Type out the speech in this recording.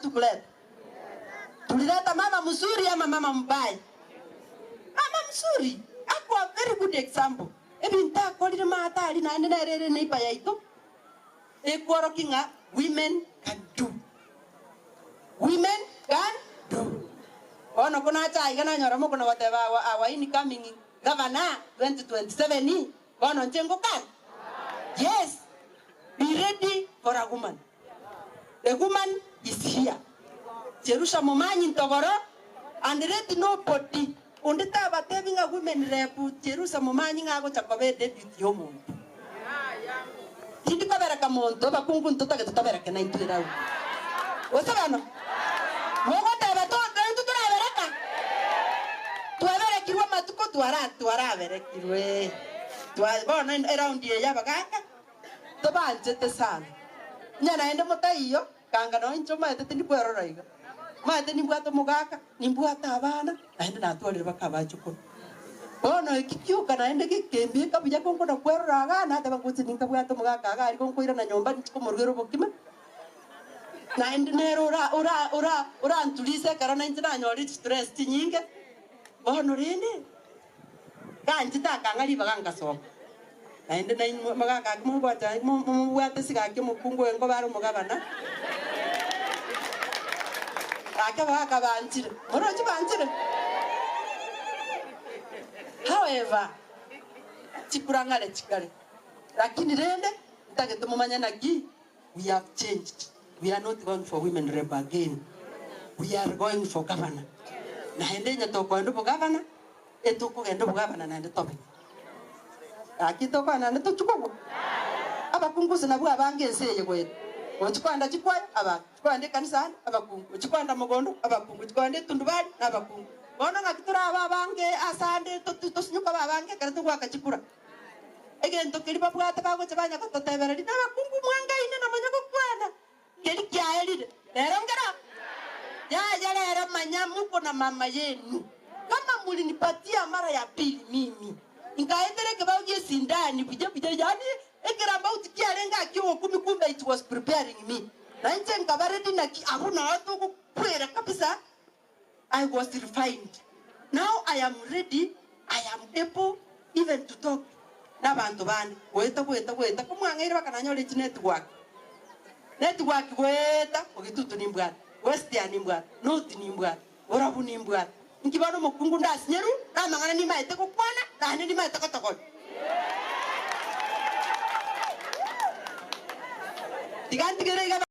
Tukuleta. Tulileta mama mzuri ama mama mbaya? Mama mzuri. Akwa very good example. Ebinto akorire maate aria naende nere ere neighbor yaito ekworokia ng'a women can do. Women can do. Bono ko nacha aiga nanyora mokona goteba our, our incoming governor 2027 bono inche ngokana? Yes, be ready for a woman. The woman is here. Jerusha momanyi ntogoro and let nobody onde tabatebi ng'a women rep Jerusha momanyi ng'a agocha koba edepute y'omonto. Tindi kobereka monto abakungu ntotagete tobereke naintwe eraundi. Gose bono? Mogoteba to naintwe torabereka? Twaberekirwe amatuko twara twaraberekirwe. Twa bono eraundi eye abagaka. Tobanchete sana. Onye naende motaiyo, kanga nonya inche omanyete tindi kwerora iga. Omanyete nimbwate omogaka, nimbwate abana, naende natwarire baka abachukuru. Bono eki gioka naende gekembeka buya konkona kwerora igaa, nateba ngoche ninkabwate omogaka iga aria gonkoirana nyomba ninche komorugera obokima, naende nere ora ora ora oranturise ekero nainche nanyorire chistress chinyinge. Bono rende. Ganchete akang'a ribaga ngasoka. Naende nainwe mogaka ake mobwate momobwate ase gaki omokungu oyo nkoba are omogabana. Gaki abagaka banchire, moroche banchire? However, chikura ng'are chikare, lakini rende ntagete momanye naki we have changed, we are not going for women rep again, we are going for governor. Naende onye tokoenda obogavana, Etokogenda obogabana naende tobe. Gaki tokogenda naende tochie kogwa. Abakungu gose nabwo abange ense eye goeta. Ochia kogenda chikwaya, abange. Ochia kogenda ekanisa ande, abakungu. Ochia kogenda mogondo, abakungu. Ochia kogenda etundubari, nabakungu. Bono ng'aki torabe abange ase ande tosinye koba abange ekero togoaka chikura. Egento keria babwate bagocha banya gototebereria, nabakungu mwangaine na monya gokwana. Keria kiaerire, rero nkero? Yaya rero manya muko na mama yenu kama mulinipatia mara ya pili mimi nkaetera ekebao gie sindani buya buya yaani ekerambauti kiarenge akia ogokumi kumbe it was preparing me na inche nkaba ready naki abwo noo togokwera kabisa I was refined now I am ready I am able even to talk nabanto bande goeta goeta goeta komwang'eire baka nanyore chinetwork network goeta ogitutu nimbwate western nimbwate north nimbwate borabu nimbwate inki bono omokungu ndasinyeru namang'ana nimaete gokwana naende nimaete gotogoria tiga ntigere iga.